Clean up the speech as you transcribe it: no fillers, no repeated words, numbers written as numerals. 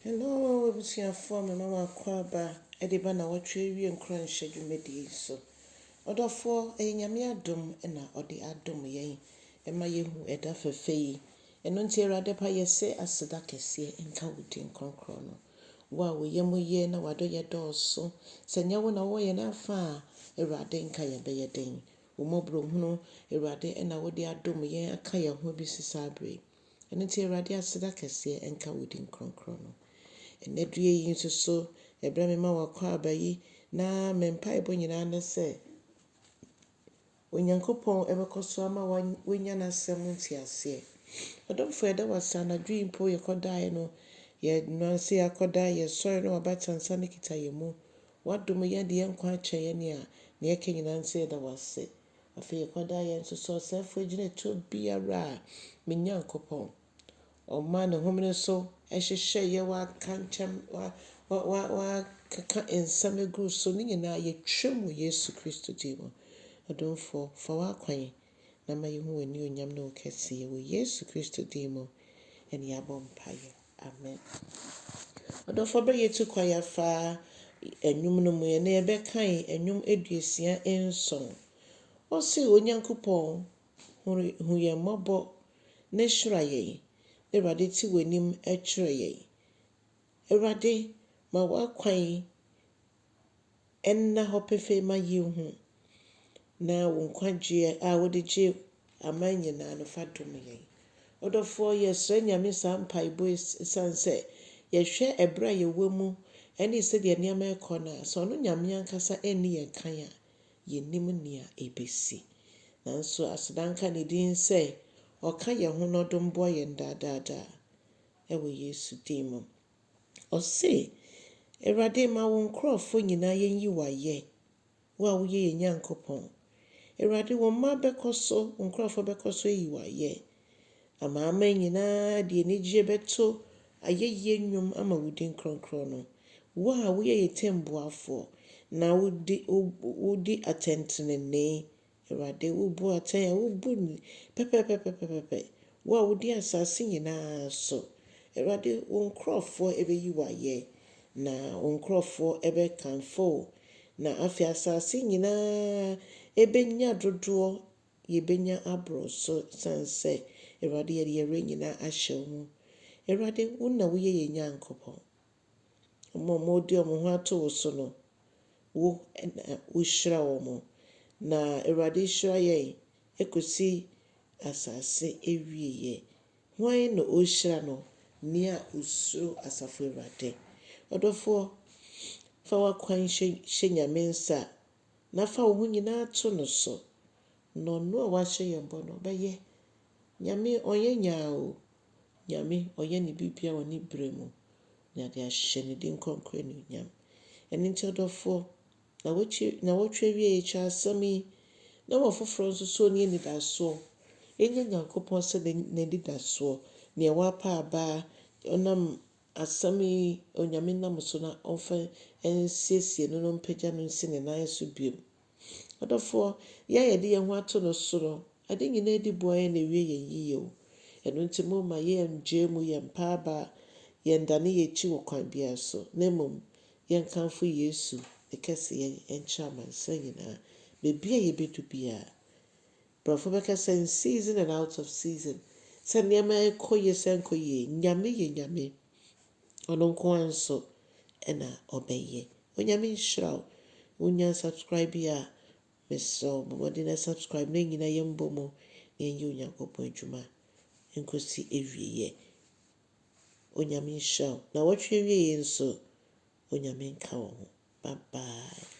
Hello abusuafoɔ, mema mo akwaaba de ba nnawɔtwe awie nkuranhyɛ dwumadie yi so. Ɔdɔfoɔ, ɛyɛ Nyame adom na ɔde adom yɛn ma yɛhu ɛda fɛfɛ yi. Ɛno nti Awurade pa yɛsɛ aseda kɛseɛ nka wo din kronkron no. Wo a wo yam yɛ na w'adɔyɛ dɔɔso, sɛ nyɛ wo na wowɔ yɛn afa a, Awurade nka yɛn bɛyɛ dɛn? Wo mmɔborɔhunu, Awurade, na wode adom yɛn aka yɛn ho bɛsi saa berɛ yi. Ɛno nti Awurade aseda kɛseɛ nka wo din kronkron no. Ɛnnɛ due yi nso so, ɛberɛ a mema w'akwaaba yi, na me mpaebɔ nyinaa ne sɛ, Onyankopɔn bɛkɔ so ama woanya n'asɛm mu nteaseɛ. Ɔdomfoɔ, yɛda wo ase anadwo yi mpo yɛkɔdaeɛ no, yɛnanse yɛakɔda, yɛsɔre na w'abata nsa no kita yɛn mu. W'adom yɛn de yɛn nkwa akyɛ yɛn a, nea ɛka nyinaa ne sɛ yɛda wo ase. Afei yɛkɔda yɛn nso sɛ ɔsɛefoɔ agyinatuo biara a, me Nyankopɔn, ɔma ne homene so hyehyɛ yɛ, waka nkyɛm, wa, wa, wa, wakeka nsɛm agu so, ne nyinaa yɛtwam wɔ Yesu Kristo din mu. Ɔdomfoɔ, fa w'akwan na ma yɛhu w'anuonyam ne wo kɛseyɛ wɔ Yesu Kristo din mu. Ɛne yɛabɔ mpaeɛ. Amen. Ɔdɔfoɔ, berɛ yɛtu kwan afa nnwom no mu, ɛnɛ yɛbɛkan nnwom 67. Ɔse, Onyankopɔn, hu yɛn mmɔbɔ na hyira yɛn, na Awurade te w'anim kyerɛ yɛn. Awurade, ma w'akwan nna hɔ pefee ma yɛnhu, na wo nkwagyeɛ a wode gye aman nyinaa no fa dom yɛn. Ɔdɔfoɔ, yɛsrɛ Nyame saa mpaebɔ yi ɛsiane sɛ yɛhwɛ ɛberɛ a yɛwɔ mu ne sɛdeɛ nneɛma rekɔ no a, sɛ ɔno Nyame ankasa anni yɛn kan a, yɛnnim nea ɛbɛsi. Nanso aseda nka ne din sɛ ɔka yɛn ho na ɔdom boa yɛn daadaadaa ɛwɔ Yesu din mu. Ɔse, Awurade ma wo nkurɔfoɔ nyinaa yɛnyi wo ayɛ, wo a woyɛ yɛn Nyankopɔn. Awurade, wo mma bɛkɔ so, wo nkurɔfoɔ bɛkɔ so ayi wo ayɛ. Amanaman nyinaa de anigyeɛ bɛto ayɛyie nnwom ama wo din kronkron no. Wo a woyɛ yɛn tɛmbuafoɔ na wodi, wodi atɛntenenee Awurade, wobu atɛn a, wobu no pɛpɛpɛpɛpɛpɛ. Wo a wodi asase nyinaa so. Awurade, wo nkurɔfoɔ bɛyi wo ayɛ, na wo nkurɔfoɔ bɛkamfo wo. Na afei asase nyinaa bɛnya dodoɔ, yɛbɛnya aboro so, ɛsiane sɛ Awurade yɛde yɛn werɛ nyinaa ahyɛ wo mu. Awurade, wo na woyɛ yɛn Nyankopɔn. Wɔn a wɔde wɔn ho ato wo so no, wo na wohyira wɔn. Na Awurade hyira yɛn kɔsi asase awieeɛ. Hwan na ɔrehyira no? Nea ɔsuro Asafo Awurade. Ɔdɔfoɔ, fa w'akwan hyɛ Nyame nsa na fa wo ho nyinaa to no so. Na ɔno a wahyɛ yɛn bɔ no, ɔbɛyɛ. Nyame ɔnyɛ nyaa o. Nyame ɔyɛ ne biribiara wɔ ne berɛ mu na de ahyɛ ne din kronkron anuonyam. Ɛno nti ɔdɔfoɔ, nawɔtwe awieɛ kyɛ asɛm yi na ma foforɔ nso so ɔnni anidasoɔ. Ɛnyɛ Nyankopɔn sɛ n'anidasoɔ, neɛ wapa aba ɔnam asɛm yi Onyame nam so na ɔmfa nsiesie no na ɔmpagya no nsi ne nan so bio. Ɔdɔfoɔ, yɛn a yɛde yɛn ho ato no so no, ade nyinaa di boa yɛn na ɛwie yɛn yiye o. Ɛno nti momma yɛnngyae mu, yɛmmpa aba, yɛnndane yɛn akyi wɔ kwan biara so, na mmom yɛnkamfo Yesu, ne kɛseyɛ nkyerɛ amansan nyinaa, baabi a yɛbɛdu biara. Borɔfo bɛka sɛ in season and out of season, sɛ nneɛma ɛkɔ yie sɛ ɛnkɔ yie, Nyame yɛ Nyame. Ɔno nko ara nso na ɔbɛyɛ. Onyame nhyira wo. Wonya subscribe a, mesrɛ wo bɔ mmɔden na subscribe na nyina yɛmbɔ mu na yɛnyɛ Onyankopɔn adwuma nkɔsi awieɛ. Onyame nhyira wo. Na wɔtwe awieɛ nso, Onyame nka wo ho. Bye bye.